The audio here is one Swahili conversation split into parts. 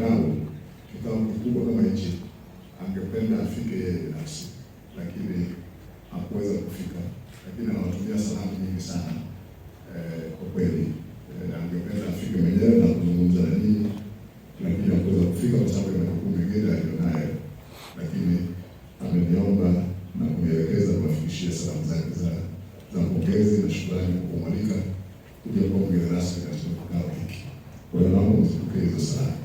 wadau, kikao kikubwa kama hichi, angependa afike yeye binafsi, lakini hakuweza kufika, lakini anawatumia salamu nyingi sana kwa kweli angependa afike mwenyewe na kuzungumza na nyinyi, lakini hakuweza kufika kwa sababu ya majukumu mengine aliyonayo, lakini ameniomba na kunielekeza kuwafikishia salamu zake za pongezi na shukrani kwa kumwalika kuja kuwa mgeni rasmi katika kikao hiki. Kwa hiyo naomba mzipokee hizo salamu,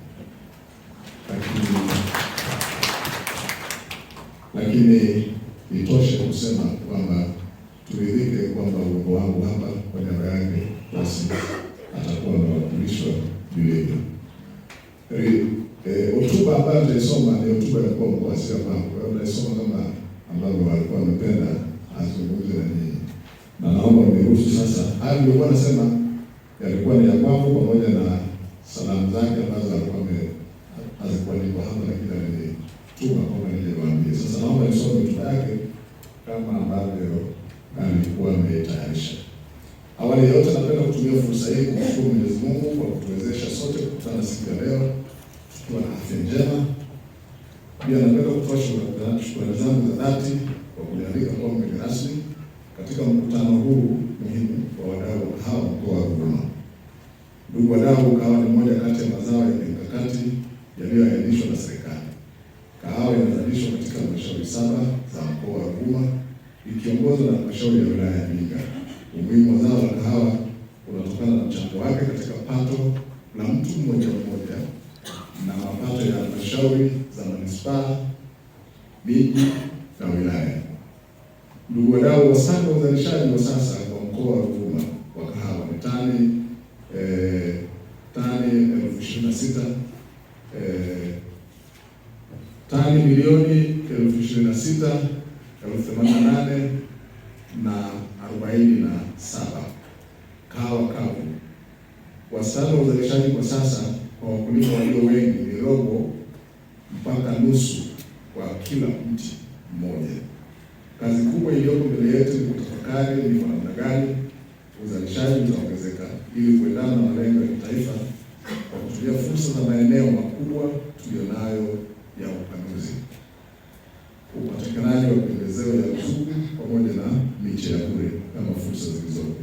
lakini itoshe kusema kwamba turidhike kwamba uwepo wangu hapa kwa niaba yake basi atakuwa amewakilishwa vilivyo. Hotuba ambayo nitaisoma ni hotuba ya mkuu wa mkoa, sio kwangu. Kwa hiyo nitaisoma kama ambavyo walikuwa wamependa azungumze na nyinyi, na naomba mniruhusu sasa. Hayo nilikuwa nasema yalikuwa ni ya kwangu pamoja na salamu zake ambazo alikuwa hazikuandikwa hapa, lakini alinituma kwamba nije niwaambie. Sasa naomba nisome hotuba yake kama ambavyo alikuwa ameitayarisha. Awali ya yote, napenda kutumia fursa hii kumshukuru Mwenyezi Mungu kwa kutuwezesha sote kukutana siku ya leo tukiwa na afya njema. Pia napenda kutoa shukrani zangu za dhati kwa kunialika kuwa mgeni rasmi katika mkutano huu muhimu wa wadau wa kahawa mkoa wa Ruvuma. Ndugu wadau, kahawa ni moja kati ya mazao ya kimkakati yaliyoainishwa na serikali. Kahawa inazalishwa katika halmashauri 7 za mkoa wa Ruvuma ikiongozwa na halmashauri ya wilaya ya Mbinga. Umuhimu wa zao la kahawa unatokana na mchango wake katika pato la mtu mmoja mmoja na mapato ya halmashauri za manispaa, miji na wilaya. Ndugu wadau, wastani wa uzalishaji wa sasa kwa mkoa wa Ruvuma wa kahawa ni tani 26,000, tani milioni 26,088,047 kahawa kavu. Wastani wa uzalishaji kwa sasa kwa wakulima walio wengi ni robo mpaka nusu kwa kila mti mmoja. Kazi kubwa iliyoko mbele yetu ni kutafakari ni kwa namna gani uzalishaji utaongezeka ili kuendana na malengo ya kitaifa kwa kutumia fursa za maeneo makubwa tuliyonayo ya upanuzi, upatikanaji wa pembejeo ya ruzuku pamoja na miche ya bure kama fursa zilizopo.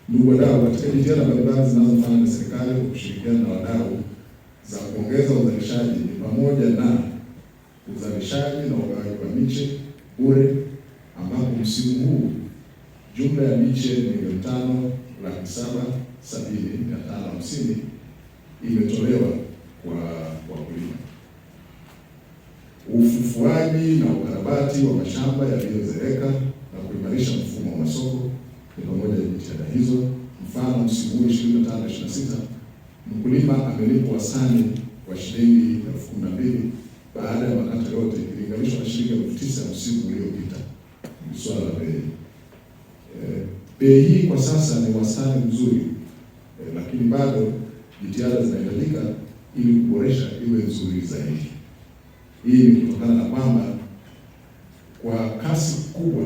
Ndugu wadau, katika jitihada mbalimbali zinazofanywa na serikali kwa kushirikiana na wadau za kuongeza uzalishaji ni pamoja na uzalishaji na ugawaji wa miche bure, ambapo msimu huu jumla ya miche milioni 5,770,550 imetolewa kwa wakulima. Ufufuaji na ukarabati wa mashamba yaliyozeeka na kuimarisha mfumo wa masoko ni pamoja na jitihada hizo. Mfano, msimu huu 25/26 mkulima amelipwa wastani wa shilingi 12,000 baada ya makato yote ikilinganishwa na shilingi 9,000 msimu uliopita. Ni swala la bei. Bei hii kwa sasa ni wastani mzuri, lakini bado jitihada zinahitajika ili kuboresha iwe nzuri zaidi. Hii ni kutokana na kwamba kwa kasi kubwa,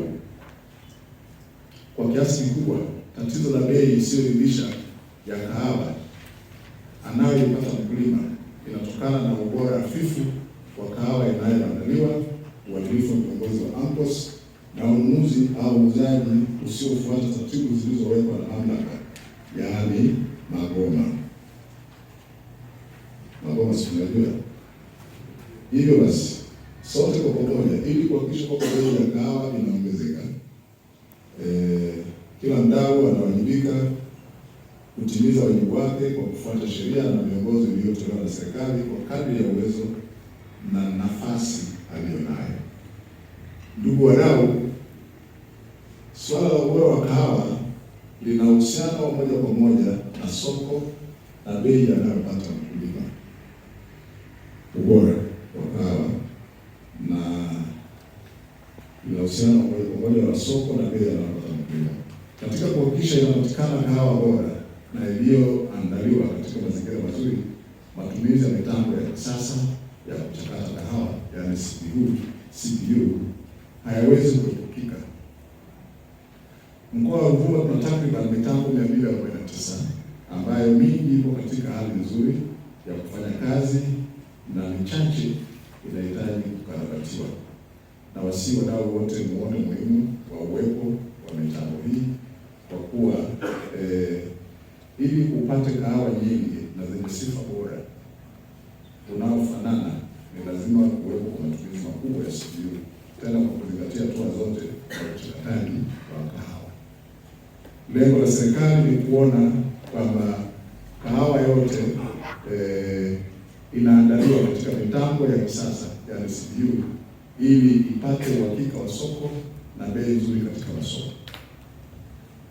kwa kiasi kikubwa, tatizo la bei isiyoridhisha ya kahawa anayoipata mkulima inatokana na ubora hafifu wa kahawa inayoandaliwa, uadilifu wa viongozi wa AMCOS na ununuzi au uuzaji usiofuata taratibu zilizowekwa na mamlaka, yaani magoma. Magoma si unajua. Hivyo basi sote kwa pamoja, ili kuhakikisha kwamba bei ya kahawa inaongezeka, kila mdau anawajibika kutimiza wajibu wake kwa kufuata sheria na miongozo iliyotolewa na serikali kwa kadri ya uwezo na nafasi aliyonayo. Ndugu wadau, swala la ubora wa kahawa lina uhusiano wa moja kwa moja na soko na bei anayopata mkulima. Ubora wa kahawa na lina uhusiano wa moja kwa moja na soko na bei anayopata mkulima. Katika kuhakikisha inapatikana kahawa bora na iliyoandaliwa katika mazingira mazuri, matumizi ya mitambo ya kisasa ya kuchakata kahawa yaani CPU hayawezi kuepukika. Mkoa wa Ruvuma tuna takriban mitambo 249 ambayo mingi ipo katika hali nzuri ya kufanya kazi na michache inahitaji kukarabatiwa, na wasi wadau wote muone muhimu wa uwepo wa mitambo hii kwa kuwa ili upate kahawa nyingi na zenye sifa bora unaofanana ni lazima kuwepo kwa matumizi makubwa ya CBU, tena kwa kuzingatia hatua zote za uchakataji wa kahawa. Lengo la serikali ni kuona kwamba kahawa yote inaandaliwa katika mitambo ya kisasa yani CBU ili ipate uhakika wa soko na bei nzuri katika masoko.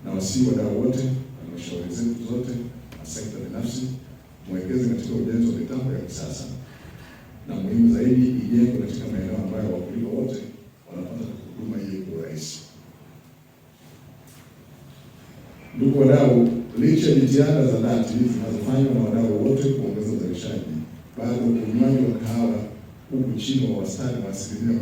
Na wasii wadau wote, halmashauri zetu zote na sekta binafsi mwekeze katika ujenzi wa mitambo ya kisasa na muhimu zaidi ijengwe katika maeneo ambayo wakulima wote wanapata huduma hii kwa urahisi. Ndugu wadau, licha ya jitihada za dhati zinazofanywa na wadau wote kuongeza uzalishaji, bado unywaji wa kahawa huku chini wa wastani wa 15%.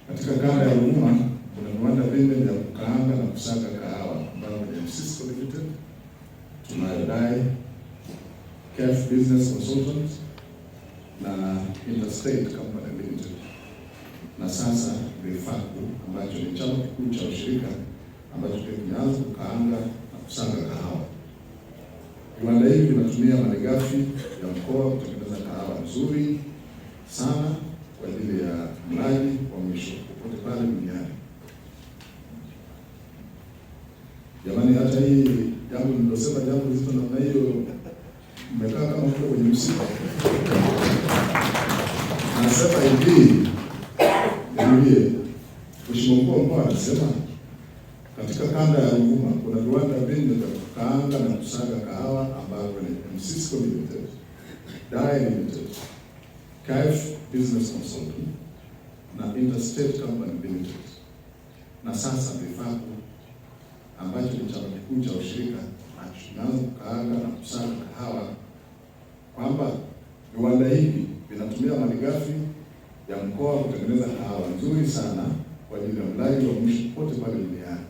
Katika kanda ya Ruvuma kuna viwanda vinne vya kukaanga na kusaga kahawa ambavyo ni Msisco Limited, tunayo Dai, Kef Business Consultants na Interstate Company Limited, na sasa Rifaku ambacho ni chama kikuu cha ushirika ambacho pia kimeanza kukaanga na kusaga kahawa. Viwanda hivi vinatumia malighafi ya mkoa kutengeneza kahawa nzuri sana kwa ajili ya mlaji wa mwisho popote pale duniani. Jamani, hata hii jambo nililosema, jambo zito namna hiyo, mmekaa kama mko kwenye msiba. Nasema hivi, nirudie, Mheshimiwa Mkuu wa Mkoa anasema katika kanda ya Ruvuma kuna viwanda vinne vya kukaanga na kusaga kahawa ambavyo ni Msisco Limited, Dai Limited, Kaif Business Consulting na Interstate Company Limited, na sasa Mifaku ambacho ni chama kikuu cha ushirika tunaanza kukaanga na kusaga kahawa, kwamba viwanda hivi vinatumia malighafi ya mkoa kutengeneza kahawa nzuri sana kwa ajili ya mlaji wa mwisho pote pale duniani.